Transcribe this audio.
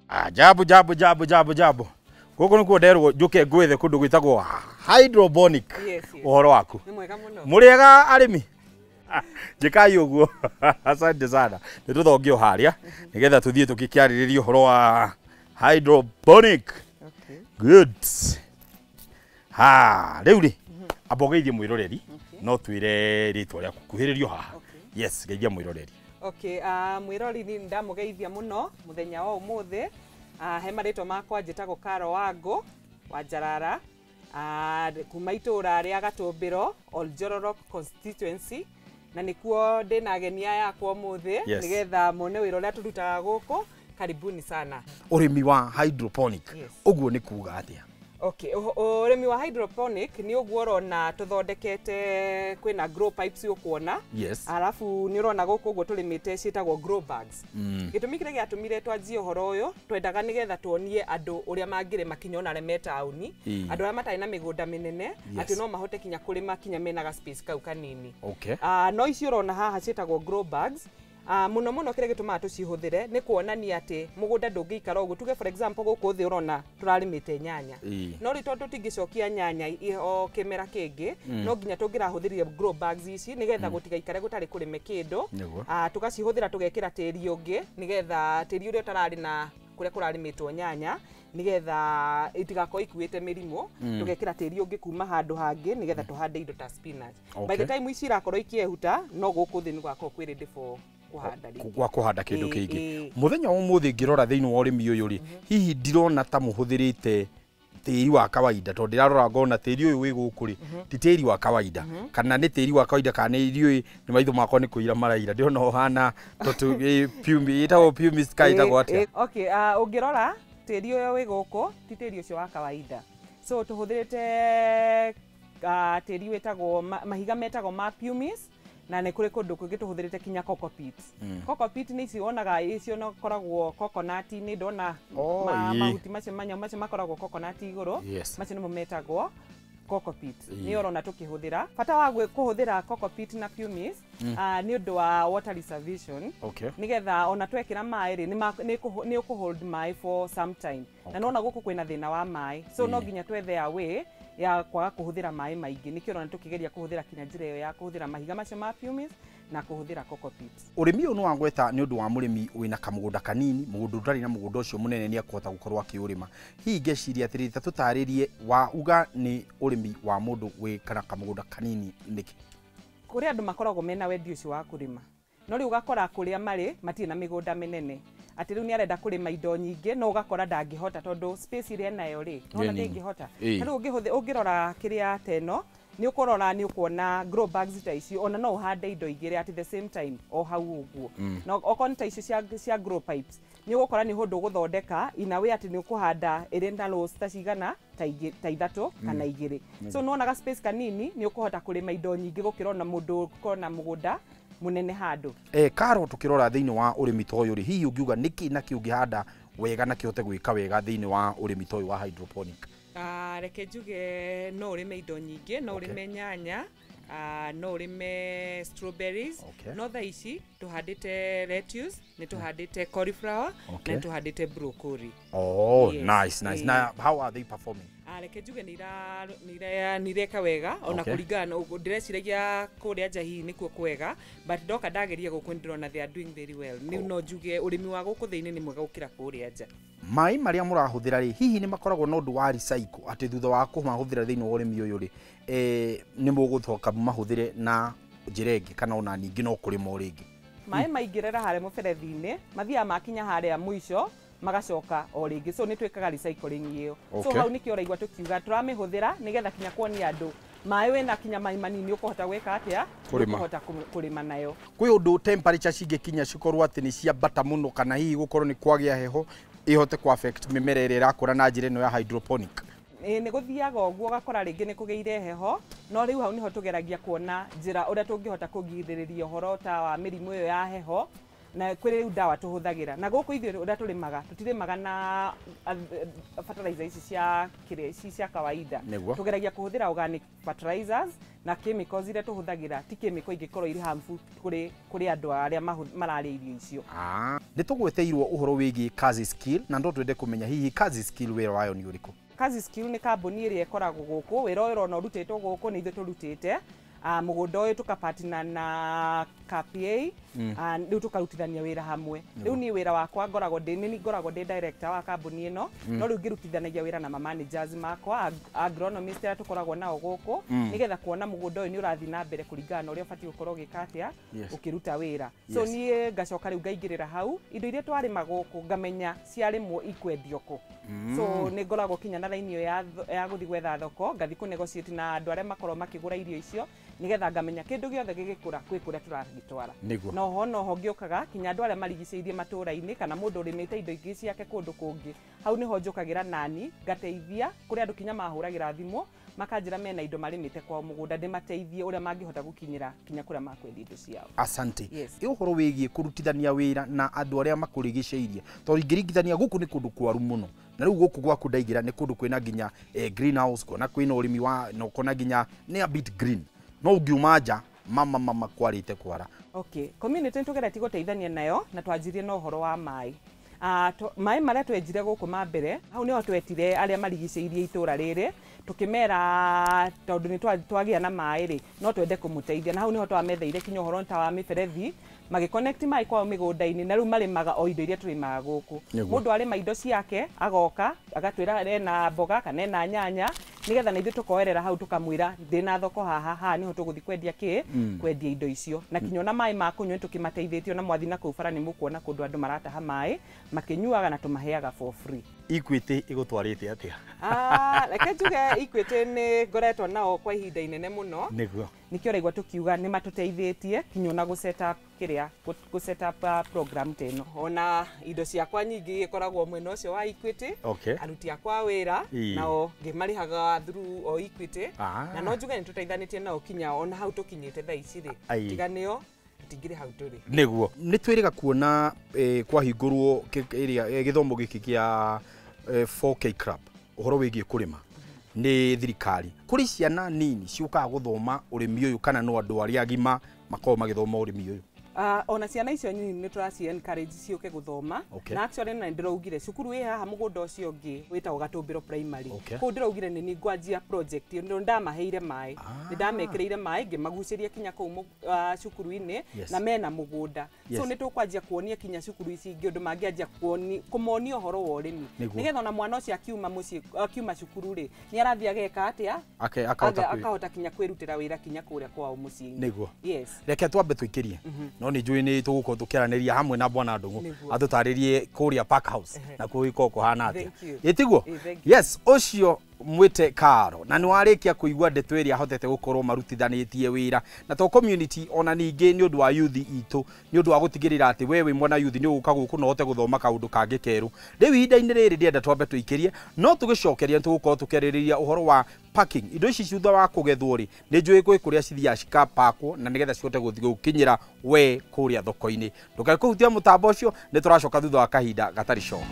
Ajabu jabu jabu jabu jabu. Gũkũ nĩkuo nderwo njũke ngwethe kũndũ gwĩtagwo hydroponic. Yes. Ũhoro waku? Nĩ mwega mũno. Mũrĩega arĩmi? Njĩkai ũguo. Asante sana. Nĩ tũthongio harĩa nĩgetha tũthiĩ tũgĩkĩarĩrĩria ũhoro wa hydroponic. Okay. Good. Ha, rĩu rĩ, amba ũgeithie mwĩroreri, no twĩre rĩtwa rĩaku, kuhĩrĩrio haha. Okay. Yes, geithia mwĩroreri. Okay, mwĩrori ni ndamũgeithia mũno mũthenya wa ũmũthĩ. He marĩtwa makwa njĩtagwo Karo Wango wa Njarara, kuma itũra rĩa Gatũmbĩro, Oljororok constituency, na nĩkuo ndĩna ageni aya akwa ũmũthĩ nĩgetha mone wĩra ũrĩa tũrutaga gũkũ. Karibuni sana. Ũrĩmi wa hydroponic. Yes. Ũguo nĩ kuga atĩa? Okay, ũrĩmi wa hydroponic nĩ ũguo ũrona tũthondekete, kwĩna grow pipes ũkuona. Arabu nĩ ũrona gũkũ ũguo tũrĩmĩte ciĩtagwo grow bags. Gĩtũmi kĩrĩa gĩatũmire twanjie ũhoro ũyũ, twendaga nĩgetha tuonie andũ ũrĩa mangĩrĩma kinya ona arĩa me taũni, andũ arĩa matarĩ na mĩgũnda mĩnene, atĩ no mahote kinya kũrĩma kinya mena ga space kau kanini. No ici ũrona haha ciĩtagwo grow bags. Mũno mũno kĩrĩa gĩtũmaga tũcihũthĩre nĩ kuonania atĩ mũgũnda ndũngĩikara ũguo. Tuge for example gũkũ thĩ ũrona tũrarĩmĩte nyanya, no rĩu tondũ tũtingĩcokia nyanya o kĩmera kĩngĩ, no nginya tũngĩrahũthĩrire grow bags ici nĩgetha gũtigaikare gũtarĩ kũrĩme kĩndũ. Tũgacihũthĩra tũgekĩra tĩri ũngĩ nĩgetha tĩri ũrĩa ũtararĩ na kũrĩa kũrarĩmĩtwo nyanya, nĩgetha itigakorwo ikuĩte mĩrimũ, tũgekĩra tĩri ũngĩ kuma handũ hangĩ nĩgetha tũhande indo ta spinach. By the time ici irakorwo ikĩehuta, no gũkũ thĩ nĩ gũgakorwo kwĩ ready for kũhanda rĩngĩ. Gwa kũhanda kĩndũ kĩngĩ. Mũthenya wa ũmũthĩ ngĩrora thĩinĩ wa ũrĩmi ũyũ rĩ, hihi ndirona ta mũhũthĩrĩte tĩri wa kawaida, tondũ ndĩrarora ngona tĩri ũyũ wĩ gũkũ rĩ, ti tĩri wa kawaida, kana nĩ tĩri wa kawaida kana nĩ iriũĩ nĩ maitho makwa nĩ kũira maraira, ndĩrona ũhana tũtũ ĩtagwo pumice kana ĩtagwo atĩa? Okay, ũngĩrora tĩri ũyũ wĩ gũkũ ti tĩri ũcio wa kawaida, so tũhũthĩrĩte tĩri wĩtagwo mahiga metagwo ma pumice, na nĩ kũrĩ kũndũ kũngĩ tũhũthĩrĩte kinya cocopeat. Cocopeat nĩ ici wonaga icio no koragwo coconut-inĩ, ndona mahuti macio manyamũ macio makoragwo coconut igũrũ, macio nĩmo metagwo cocopeat. Nĩ ũrona tũkĩhũthĩra. Bata wa kũhũthĩra cocopeat na pumice nĩ ũndũ wa water reservation, nĩgetha ona twekĩra maĩ rĩ, nĩ ũkũ hold maĩ for some time. Na nona gũkũ kwĩna thĩna wa maĩ, so no nginya twethe a way ya kwaga kũhũthĩra maĩ maingĩ. Nĩkĩo ũrona tũkĩgeria kũhũthĩra kinya njĩra ĩyo ya kũhũthĩra mahiga macio ma pumice na kũhũthĩra cocopeat. Ũrĩmi ũyũ nĩ wagweta nĩ ũndũ wa mũrĩmi wĩna kamũgũnda kanini, mũgũnda ũtarĩ na mũgũnda ũcio mũnene nĩ akũhota gũkorwo akĩũrĩma. Hihi ngeciria atĩrĩrĩ, ta tũtarĩrie wa uga nĩ ũrĩmi wa mũndũ wĩ kana kamũgũnda kanini nĩkĩ? Kũrĩ andũ makoragwo mena wendi ũcio wa kũrĩma, no rĩu ũgakora kũrĩa marĩ matirĩ na mĩgũnda mĩnene, atĩ rĩu nĩ arenda kũrĩma indo nyingĩ, no ũgakora ndangĩhota tondũ space ĩrĩa enayo rĩ, nona Nĩ nini. ndĩngĩhota. Ta rĩu ũngĩrora kĩrĩa ta ĩno, nĩ ũkũrora nĩ ũkuona grow bags ta ici, ona no ũhande indo igĩrĩ at the same time o hau ũguo. Na okorwo nĩ ta icio cia grow pipes, nĩ ũgũkora nĩ ũndũ ũgũthondeka in a way atĩ nĩ ũkũhanda ĩrĩ na rows ta cigana, ta ithatũ kana igĩrĩ. So nĩwonaga space kanini nĩ ũkũhota kũrĩma indo nyingĩ gũkĩra ona mũndũ ũkorwo na mũgũnda mũnene handũ. Karo, tũkĩrora thĩinĩ wa ũrĩmi ta ũyũ rĩ, hihi ũngiuga nĩkĩ na kĩ ũngĩhanda wega na kĩhote gwĩka wega thĩinĩ wa ũrĩmi ta ũyũ wa hydroponic? Reke njuge no ũrĩme indo nyingĩ, no ũrĩme nyanya, no ũrĩme strawberries, no thaa ici tũhandĩte lettuce, nĩ tũhandĩte cauliflower, na nĩ tũhandĩte broccoli. Oh, Yes. nice, nice. Now, how are they performing? Reke njuge nĩ ireka wega ona kũringana na ũguo ndĩreciragia kũrĩa nja hihi nĩkuo kwega, but ndoka ndageria gũkũ nĩ ndĩrona they are doing very well. Nĩ no njuge ũrĩmi wa gũkũ thĩinĩ nĩ mwega gũkĩra kũrĩa nja. Maĩ marĩa mũrahũthĩra rĩ, hihi nĩ makoragwo na ũndũ wa recycle, atĩ thutha wa kũmahũthĩra thĩinĩ wa ũrĩmi ũyũ rĩ, nĩ mũgũcoka mũmahũthĩre na njĩra ĩngĩ kana ona ningĩ no kũrĩma o rĩngĩ? Maĩ maingĩrĩra harĩa mũberethi-inĩ mathiaga makinya harĩa mũico magacoka o rĩngĩ, so nĩ twĩkaga recycling ĩyo. So hau nĩkĩo ũraigua tũkiuga tũramĩhũthĩra nĩgetha kinya kuonia andũ maĩ wĩna kinya maĩ manini ũkũhota gwĩka atĩa? Kũrĩma. Ũkũhota kũrĩma nayo. Kwĩ ũndũ temperature cingĩkinya cikorwo atĩ nĩ ciambata mũno, kana hihi gũkorwo nĩ kwagĩa heho ĩhote ku affect mĩmera ĩrĩa ĩrakũra na njĩra ĩno ya hydroponic? Ĩĩ, nĩ gũthiaga ũguo ũgakora rĩngĩ nĩ kũgĩire heho, no rĩu hau nĩho tũgeragia kuona njĩra ũrĩa tũngĩhota kũgirĩrĩria ũhoro ta wa mĩrimũ ĩyo ya heho. Na kwĩ rĩu ndawa tũhũthagĩra na gũkũ ithuĩ ũrĩa tũrĩmaga, tũtirĩmaga na fertilizer ici cia kĩrĩa, ici cia kawaida. Tũgeragia kũhũthĩra organic fertilizers, na chemicals iria tũhũthagĩra ti chemical ingĩkorwo irĩ harmful kũrĩ andũ arĩa mararĩa irio icio. Nĩ tũgweteirwo ũhoro wĩgiĩ Kazi Skill, na no twende kũmenya hihi Kazi Skill wĩra wayo nĩ ũrĩkũ? Kazi Skill nĩ kambuni ĩrĩa ĩkoragwo gũkũ, wĩra ũyũ ũrona ũrutĩtwo gũkũ nĩ ithuĩ tũrutĩte. Mũgũnda ũyũ tũkapartner na KPA, rĩu tũkarutithania wĩra hamwe. Rĩu niĩ wĩra wakwa ngoragwo ndĩ nĩ ngoragwo ndĩ director wa kambuni ĩno, no rĩu ngĩrutithanagia wĩra na ma managers makwa, agronomist arĩa tũkoragwo nao gũkũ, nĩgetha kuona mũgũnda ũyũ nĩ ũrathiĩ na mbere kũringana na ũrĩa ũbatiĩ gũkorwo ũgĩka atĩa, ũkĩruta wĩra. So niĩ ngacoka rĩu ngaingĩrĩra hau, indo iria twarĩma gũkũ ngamenya ciarĩmwo ikwendio kũ. So nĩ ngoragwo kinya na raini ĩyo ya gũthiĩ gwetha thoko, ngathiĩ kũ negotiate na andũ arĩa makoragwo makĩgũra irio icio, nĩgetha ngamenya kĩndũ gĩothe gĩgĩkũra kwĩ kũrĩa tũragĩtwara. Noho ngĩũkaga kinya andũ arĩa marigicĩirie matũra-inĩ kana mũndũ ũrĩmĩte indo ingĩ ciake kũndũ kũngĩ, hau nĩho njũkagĩra nani ngateithia kũrĩ andũ kinya mahũragĩra thimũ makanjĩra mena indo marĩmĩte kwao mũgũnda, ndĩmateithie ũrĩa mangĩhota gũkinyĩra kinya kũrĩa makwendia indo ciao. Asante. Yes. Ĩ ũhoro wĩgiĩ kũrutithania wĩra na andũ arĩa makũrigicĩirie, tondũ ingĩringithania gũkũ nĩ kũndũ kwaru mũno, na rĩu gũkũ gwaku ndaingĩra nĩ kũndũ kwĩna nginya greenhouse, kuona kwĩna ũrĩmi wa na ũkona nginya nĩ a bit green, no ũngiuma nja mama kwarĩte kwara. Okay, community nĩtũgeretie gũteithania nayo na twanjirie na ũhoro wa maĩ. Maĩ marĩa twenjire gũkũ ma mbere, hau nĩho twetire arĩa marigicĩirie itũra rĩrĩ, tũkĩmera tondũ nĩ twagĩa na maĩ rĩ, no twende kũmũteithia, na hau nĩho twametheire kinya ũhoro ta wa mĩberethi, magĩconnect maĩ kwao mĩgũnda-inĩ, na rĩu marĩmaga o indo iria tũrĩmaga gũkũ. Mũndũ arĩma indo ciake agoka agatwĩra ena mboga kana ena nyanya, nĩgetha na ithuĩ tũkoerera hau tũkamwĩra ndĩna thoko haha, haha nĩho tũgũthiĩ kwendia kĩ, kwendia indo icio. Na kinya ona maĩ ma kũnyua nĩtũkĩmateithĩtie, ona mwathi na kũu bara nĩ mũkuona kũndũ andũ marataha maĩ makĩnyuaga na tũmaheaga for free. Equity ĩgũtwarĩte atĩa? Reke njuge Equity nĩ ngoretwo nao kwa ihinda inene mũno. Nĩkĩo ũraigua tũkiuga nĩ matũteithĩtie kinya ona gũ set up kĩrĩa, gũ set up program ta ĩno. Ona indo ciakwa nyingĩ ikoragwo mwena ũcio wa Equity. Aruti akwa a wĩra nao ngĩmarĩhaga through o Equity. Na no njuge nĩ tũteithanĩtie nao kinya ona hau tũkinyĩte thaa ici rĩ. Tiga nĩo tũtingĩrĩ hau tũrĩ. Nĩguo. Nĩ twĩrĩga kuona kwahingũrwo ĩrĩa gĩthomo gĩkĩ kĩa 4K Club, ũhoro wĩgiĩ kũrĩma nĩ thirikari. Kũrĩ ciana nini ciũkaga gũthoma ũrĩmi ũyũ kana no andũ arĩa agima makoragwo magĩthoma ũrĩmi ũyũ? Ona ciana icio nini nĩ tũraci encourage ciũke gũthoma. Na actually na ndĩraugire cukuru ĩ haha mũgũnda ũcio ũngĩ wĩtagwo Gatũmbĩro Primary. Kũu ndĩraugire nĩ ngwanjia project ĩyo, nĩ ndamaheire maĩ. Nĩ ndamekĩrĩire maĩ ngĩmagucĩria kinya kũu cukuru-inĩ, na mena mũgũnda. So nĩ tũkwanjia kuonia kinya cukuru ici ingĩ ũndũ mangĩanjia kũmonia ũhoro wa ũrĩmi. Nĩgetha ona mwana ũcio akiuma mũciĩ, akiuma cukuru rĩ, nĩ arathiĩ ageka atĩa? Akahota kinya kwĩrutĩra wĩra kinya kũrĩa kwao mũciĩ-inĩ. Reke twambe tũikĩrie. No nĩ njũĩ nĩ tũgũkorwo tũkĩaranĩria hamwe na Bwana Ndung'u. Atũtarĩrie kũrĩa Park House na kũu gĩkoragwo kũhana atĩa. Thank you. Ĩtiguo? Thank you. Yes, ũcio mwĩte Karo na nĩ warĩkia kũigua ndeto ĩrĩa ahotete gũkorwo marutithanĩtie wĩra na to community, ona ningĩ nĩ ũndũ wa youth itũ, nĩ ũndũ wa gũtigĩrĩra atĩ we wĩ mwana youth nĩ ũgũka gũkũ na ũhote gũthoma kaũndũ kangĩ kerũ. Rĩu ihinda-inĩ rĩrĩ ndĩrenda twambe tũikĩrie, no tũgĩcokeria nĩ tũgũkorwo tũkĩarĩrĩria ũhoro wa parking. Indo ici thutha wa kũgethwo rĩ, nĩ njũĩ gwĩ kũrĩa cithiaga cikapakwo na nĩgetha cihote gũthiĩ gũkinyĩra we kũrĩa thoko-inĩ. Ndũkae kũhutia mũtambo ũcio, nĩ tũracoka thutha wa kahinda gatarĩ coho.